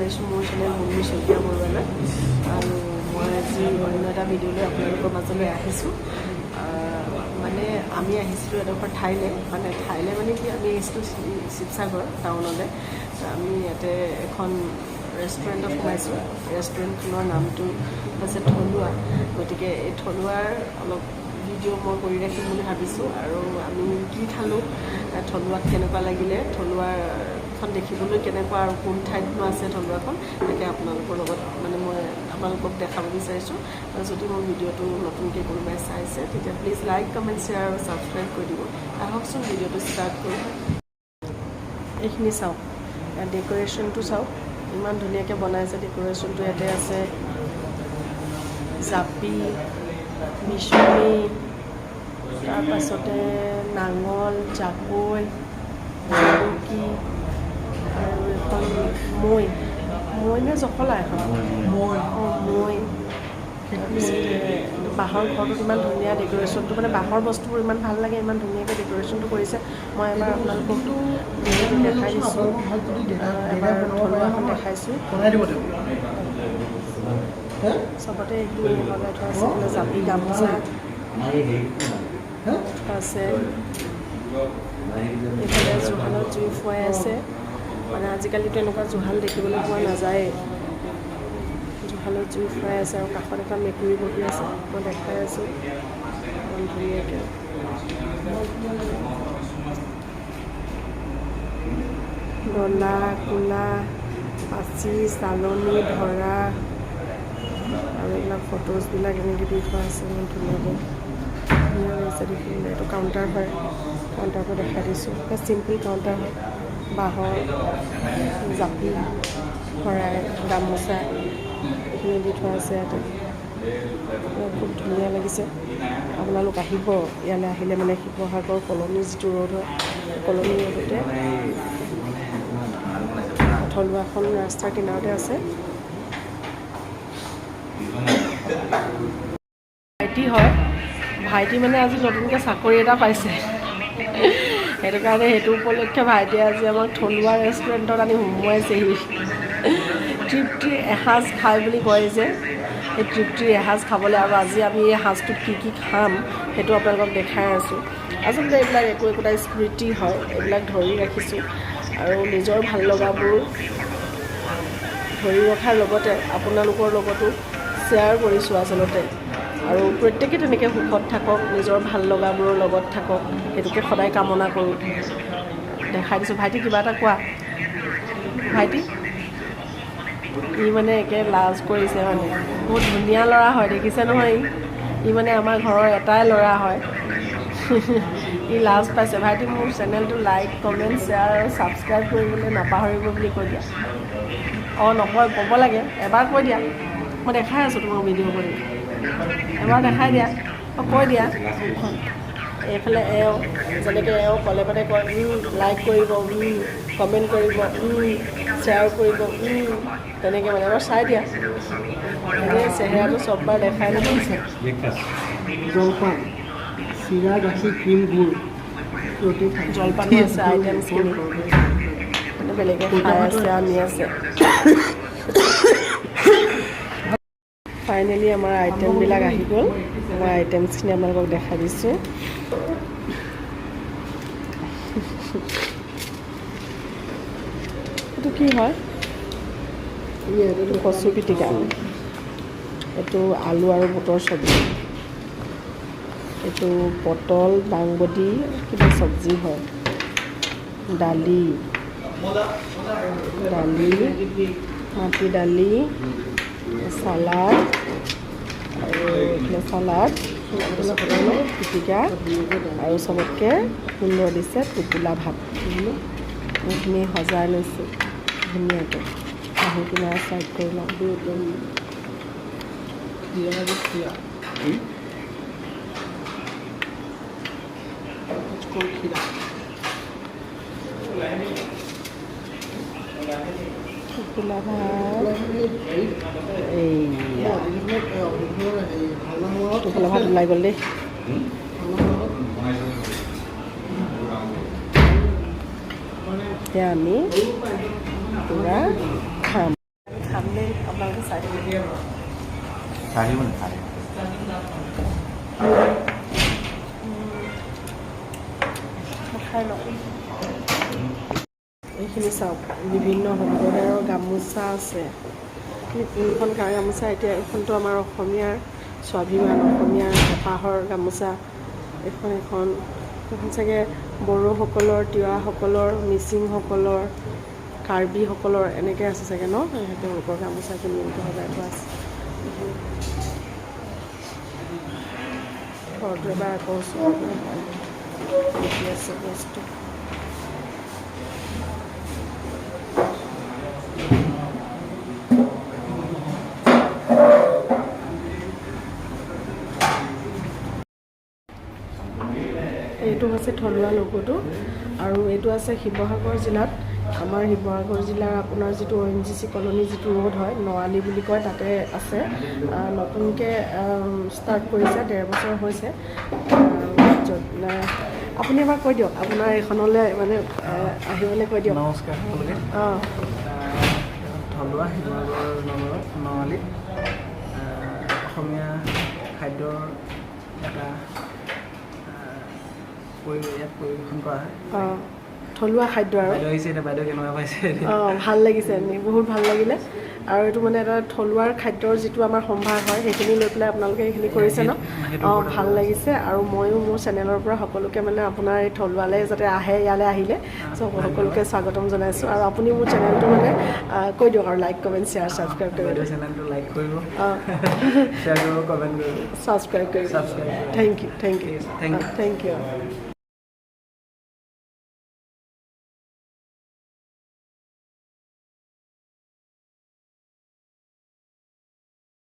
বিচাৰিছোঁ মোৰ চেনেল মুনমি শইকীয়া বৰুৱালৈ। আৰু মই আজি অন্য এটা ভিডিঅ' লৈ আপোনালোকৰ মাজলৈ আহিছোঁ। মানে আমি আহিছিলোঁ এডোখৰ ঠাইলৈ, মানে ঠাইলৈ মানে কি, আমি আহিছিলোঁ শিৱসাগৰ টাউনলৈ। তো আমি ইয়াতে এখন ৰেষ্টুৰেণ্টত সোমাইছোঁ। ৰেষ্টুৰেণ্টখনৰ নামটো হৈছে থলুৱা। গতিকে এই থলুৱাৰ অলপ ভিডিঅ' মই কৰি ৰাখিম বুলি ভাবিছোঁ। আৰু আমি কি খালোঁ, থলুৱাত কেনেকুৱা লাগিলে, থলুৱাখন দেখিবলৈ কেনেকুৱা আৰু কোন ঠাইতনো আছে থলুৱাখন, তাকে আপোনালোকৰ লগত মানে মই আপোনালোকক দেখাব বিচাৰিছোঁ। আৰু যদি মোৰ ভিডিঅ'টো নতুনকৈ কোনোবাই চাইছে, তেতিয়া প্লিজ লাইক, কমেণ্ট, শ্বেয়াৰ আৰু ছাবস্ক্ৰাইব কৰি দিব। আহকচোন, ভিডিঅ'টো ষ্টাৰ্ট কৰোঁ। এইখিনি চাওক, ডেক'ৰেশ্যনটো চাওক, ইমান ধুনীয়াকৈ বনাইছে ডেক'ৰেশ্যনটো। ইয়াতে আছে জাপি, বিচনী, তাৰপাছতে নাঙল, জাকৈ, জুলুকি আৰু এখন মৈ। মৈ নে জখলা এখন? অঁ, মৈ। তাৰপিছতে বাঁহৰ ঘৰটোত ইমান ধুনীয়া ডেক'ৰেশ্যনটো, মানে বাঁহৰ বস্তুবোৰ ইমান ভাল লাগে। ইমান ধুনীয়াকৈ ডেক'ৰেশ্যনটো কৰিছে। মই এবাৰ আপোনালোকক ভিডিঅ'টো দেখাই দিছোঁ, এবাৰ থলুৱাখন দেখাইছোঁ। বনাই দিব তেওঁ। চবতে এইখিনি লগাই থোৱা আছে। এইফালে জাপি, গামোচা আছে। এইফালে জুহালত জুই ফুৱাই আছে। মানে আজিকালিতো এনেকুৱা জুহাল দেখিবলৈ পোৱা নাযায়েই। জুহালত জুই ফুৱাই আছে আৰু কাষত এটা মেকুৰী বহি আছে। মই দেখাই আছোঁ ইমান ধুনীয়াকৈ। ডলা, কুলা, পাচি, চালনী, ধৰা আৰু এইবিলাক ফটোজবিলাক এনেকৈ দি থোৱা আছে ইমান ধুনীয়াকৈ। ধুনীয়া লাগিছে দেখিবলৈ। এইটো কাউণ্টাৰ হয়, কাউণ্টাৰটো দেখাই দিছোঁ। চিম্পল কাউণ্টাৰ হয়। বাঁহৰ জাপি, শৰাই, গামোচা এইখিনি দি থোৱা আছে ইয়াতে। খুব ধুনীয়া লাগিছে। আপোনালোক আহিব ইয়ালৈ। আহিলে মানে শিৱসাগৰ কলনী যিটো ৰোড হয়, কলনী ৰোডতে থলুৱাখন ৰাস্তাৰ কিনাৰতে আছে। ভাইটি হয়, ভাইটি মানে আজি নতুনকৈ চাকৰি এটা পাইছে। সেইটো কাৰণে সেইটো উপলক্ষে ভাইটিয়ে আজি আমাক থলুৱা ৰেষ্টুৰেণ্টত আনি সোমোৱাইছেহি। তৃপ্তিৰ এসাঁজ খাই বুলি কয় যে, সেই তৃপ্তিৰ এসাঁজ খাবলৈ। আৰু আজি আমি এই সাঁজটোত কি কি খাম, সেইটো আপোনালোকক দেখাই আছোঁ। আচলতে এইবিলাক একো একোটা স্মৃতি হয়, এইবিলাক ধৰি ৰাখিছোঁ আৰু নিজৰ ভাল লগাবোৰ ধৰি ৰখাৰ লগতে আপোনালোকৰ লগতো শ্বেয়াৰ কৰিছোঁ আচলতে। আৰু প্ৰত্যেকে তেনেকৈ সুখত থাকক, নিজৰ ভাল লগাবোৰৰ লগত থাকক, সেইটোকে সদায় কামনা কৰোঁ। দেখাই দিছোঁ। ভাইটি, কিবা এটা কোৱা ভাইটি। ই মানে একে লাজ কৰিছে। মানে বহুত ধুনীয়া ল'ৰা হয়, দেখিছে নহয় ই। ই মানে আমাৰ ঘৰৰ এটাই ল'ৰা হয়। ই লাজ পাইছে। ভাইটি, মোৰ চেনেলটো লাইক, কমেণ্ট, শ্বেয়াৰ আৰু ছাবস্ক্ৰাইব কৰিবলৈ নাপাহৰিব বুলি কৈ দিয়া। অঁ, নকয়, ক'ব লাগে। এবাৰ কৈ দিয়া। মই দেখাই আছোঁ তোমাক ভিডিঅ' কৰি। এবাৰ দেখাই দিয়া। অঁ, কৈ দিয়া মুখখন। এইফালে এওঁ যেনেকৈ এওঁ ক'লে মানে কয়, লাইক কৰিব, কমেণ্ট কৰিব, শ্বেয়াৰ কৰিব, তেনেকৈ মানে এবাৰ চাই দিয়া। এনেই চেহেৰাটো চববাৰ দেখাই নহয়। জলপান, চিৰা, গাখীৰ, ক্ৰীম, গুড়, ৰুটি খাই। জলপানো আছে। আইটেমছখিনি মানে বেলেগে খাই আছে, আনি আছে। ফাইনেলি আমাৰ আইটেমবিলাক আহি গ'ল। মই আইটেমছখিনি আপোনালোকক দেখাই দিছোঁ। এইটো কি হয়? এইটো কচু পিটিকা, এইটো আলু আৰু বুটৰ চব্জি, এইটো পটল, দাংবডি, কিবা চব্জি হয়, দালি, দালি, মাটি দালি, চালাড আৰু এইফালে চালাড, তাৰপিছত পিটিকা আৰু চবতকৈ সুন্দৰ দিছে টোপোলা ভাত। এইখিনি সজাই লৈছোঁ ধুনীয়াকৈ। আহি কিনে চাইড কৰি লওঁ। একদম খিৰা যে খিৰা, খিৰা। টোপোলা ভাত এইয়া। টোপোলা ভাত ওলাই গ'ল দেই। এতিয়া আমি পূৰা খাম। চাই আহিব নে চাই আহিব। মই খাই লওঁ। এইখিনি চাওক, বিভিন্ন সম্প্ৰদায়ৰ গামোচা আছে। আপুনি কোনখন গামোচা এতিয়া, এইখনতো আমাৰ অসমীয়াৰ স্বাভিমান, অসমীয়াৰ হেঁপাহৰ গামোচা এইখন। এখন চাগে বড়োসকলৰ, তিৱাসকলৰ, মিচিংসকলৰ, কাৰ্বিসকলৰ এনেকৈ আছে চাগে ন। তেওঁলোকৰ গামোচাখিনি এনেকৈ সজাই থোৱা আছে। এইখিনি ঘৰটো এবাৰ আকৌ ওচৰত দেখি আছে বস্তু। এইটো হৈছে থলুৱা লগোটো আৰু এইটো আছে শিৱসাগৰ জিলাত। আমাৰ শিৱসাগৰ জিলাৰ আপোনাৰ যিটো অ'এনজিচি কলনী যিটো ৰোড হয়, নআলি বুলি কয়, তাতে আছে। নতুনকৈ ষ্টাৰ্ট কৰিছে, 1.5 বছৰ হৈছে। য'ত আপুনি এবাৰ কৈ দিয়ক, আপোনাৰ এইখনলৈ মানে আহিবলৈ কৈ দিয়ক। নমস্কাৰ সকলোকে। থলুৱা শিৱসাগৰ নগৰত নআলিত অসমীয়া খাদ্যৰ এটা ইয়াত পৰিৱেশন কৰা হয়। অঁ, থলুৱা খাদ্য আৰু বাইদেউ আহিছে এতিয়া, বাইদেউ কেনেকুৱা পাইছে? অঁ, ভাল লাগিছে, বহুত ভাল লাগিলে। আৰু এইটো মানে এটা থলুৱাৰ খাদ্যৰ যিটো আমাৰ সম্ভাৰ হয়, সেইখিনি লৈ পেলাই আপোনালোকে এইখিনি কৰিছে ন। সেইটো ওপৰতে। ভাল লাগিছে। আৰু ময়ো মোৰ চেনেলৰ পৰা সকলোকে মানে আপোনাৰ এই থলুৱালৈ যাতে আহে, ইয়ালৈ আহিলে চ' সকলোকে স্বাগতম জনাইছোঁ। আৰু আপুনি মোৰ চেনেলটো মানে কৈ দিয়ক আৰু লাইক, কমেণ্ট, শ্বেয়াৰ, ছাবস্ক্ৰাইব কৰিব। বাইদেউ চেনেলটো লাইক কৰিব, শ্বেয়াৰ কৰিব, কমেণ্ট কৰিব। ছাবস্ক্ৰাইব কৰিব। ছাবস্ক্ৰাইব কৰিব। Thank you, thank you. ঠিক আছে, thank you. Thank you.